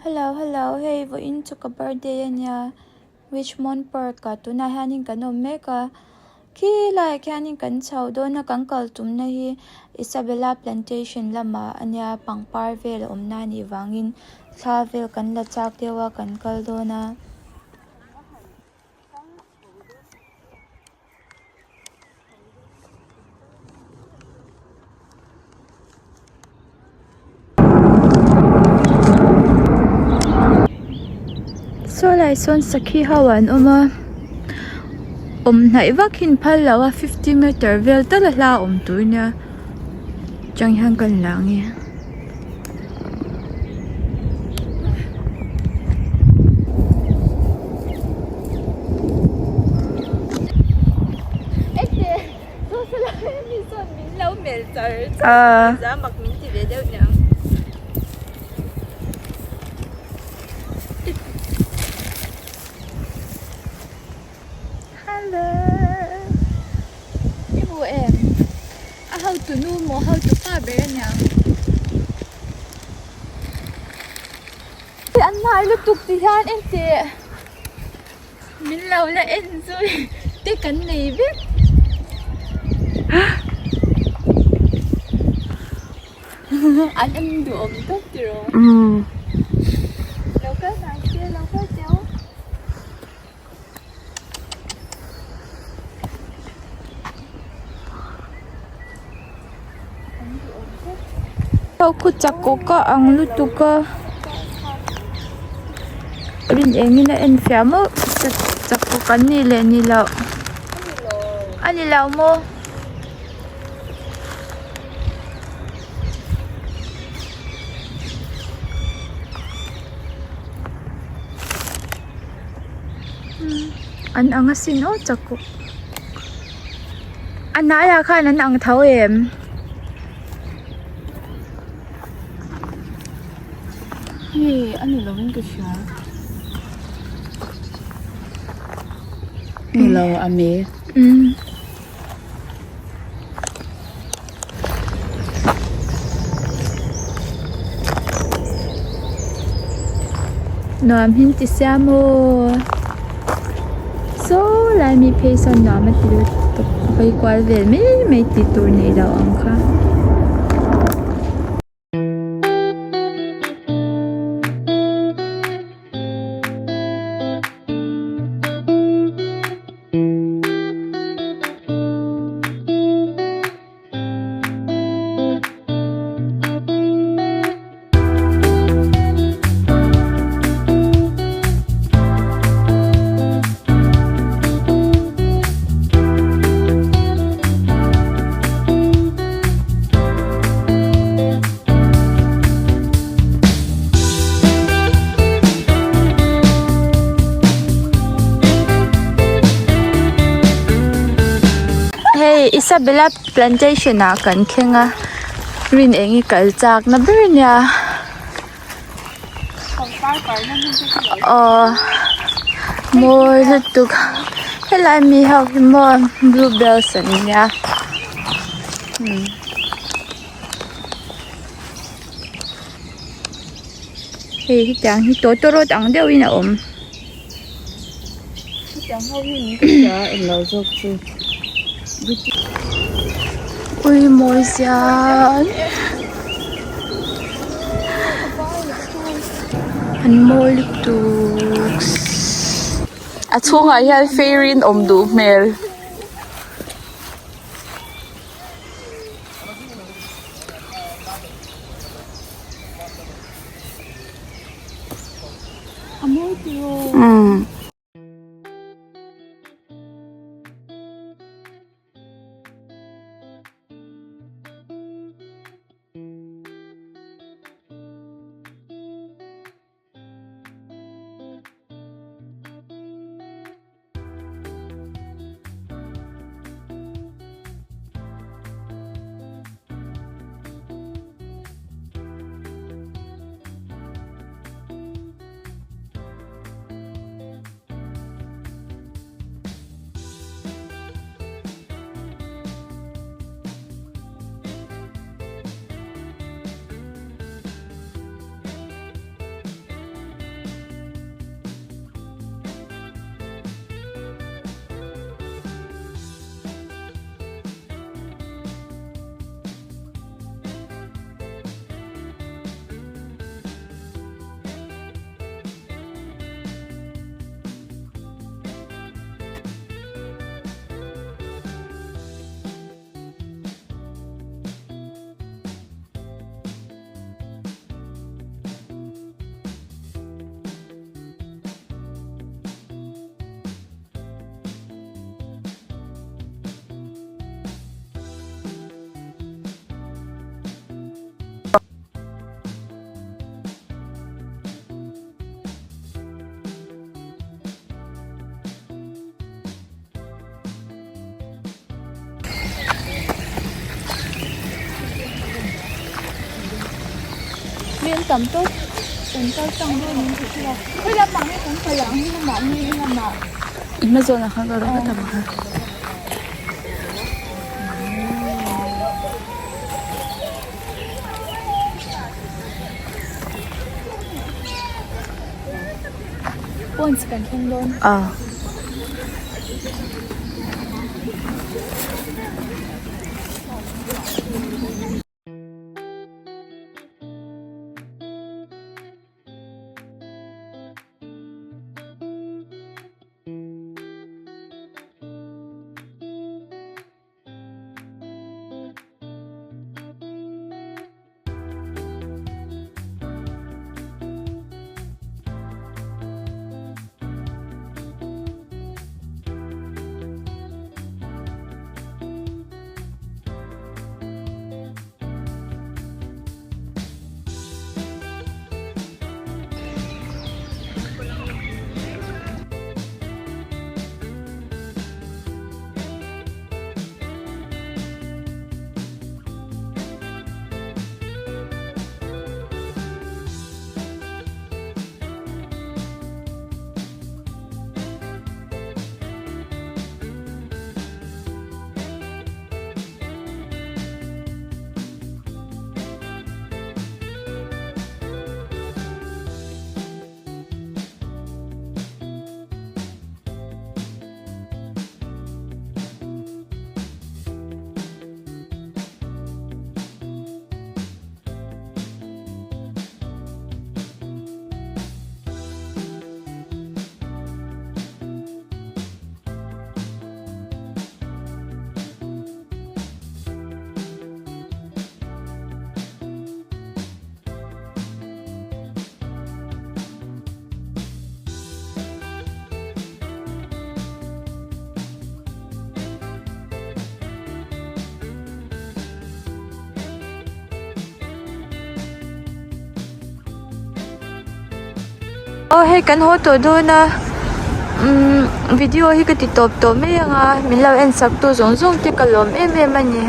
Hello hello hei vawiin chu ka birthday a nia Richmond park ah tunah hianin kan awm mek a khi laiah khianin kan chho dawn a kan kal tumna hi Isabella plantation lamah a nia pangpar vel a awmna a nih vangin thla vel kan la chak deuh a kan kal dawn a. Saw lai sawn sakhi ho an awm a awm hnaih vak hi an phal lo a fifty meter vel tal a hla awm tur ania atang hian kan la ang e. Hello I hmu em a hotu nu maw hotu pa ber aniang an hnai lutuk ti hian engteh min lo la en zui te kan nei vek an en duhawm tawp tiraw lo kal hnai se lo kal teu. Khu chak kawk a ang lutuk a rin engin a en fiah mawlh chak kawk an nih leh ni loh a ni lo maw. An ang asin aw chakawk a hnaiah khan an ang tho em? Hei a ni lovin ka hria ni lo a me. Nuam hin ti sia maw saw lai mi phei sawn nuam a ti lutuk hawi kual vel mai mai tih tur nei lo ang kha. Hei Isabella plantation ah kan thleng a rin eng hi kal chak na ber a nia aw mawi lutuk helai mi ho hi maw blue bells an nia. Hei hetiang hi tawtawrawt ang deuhin a awm. Hetiang ho hi min ka hria englo zawk chu. Ui mawi zial. An mawi lutuk. A chhungah hian fairy in awm duh hmel. tam tawk kan kal tlang dawn in tih thil a khawi lamah nge kan kal ang hi lamah nge he lamah. I hma zawnah khan kal rawh ka tam kha. Ponds kan thleng dawn. Ah. Aw hei kan haw tawh dawn a umm video hi ka ti tawp tawh mai ang a min lo en sak tu zawng zawng te ka lawm em em a ni.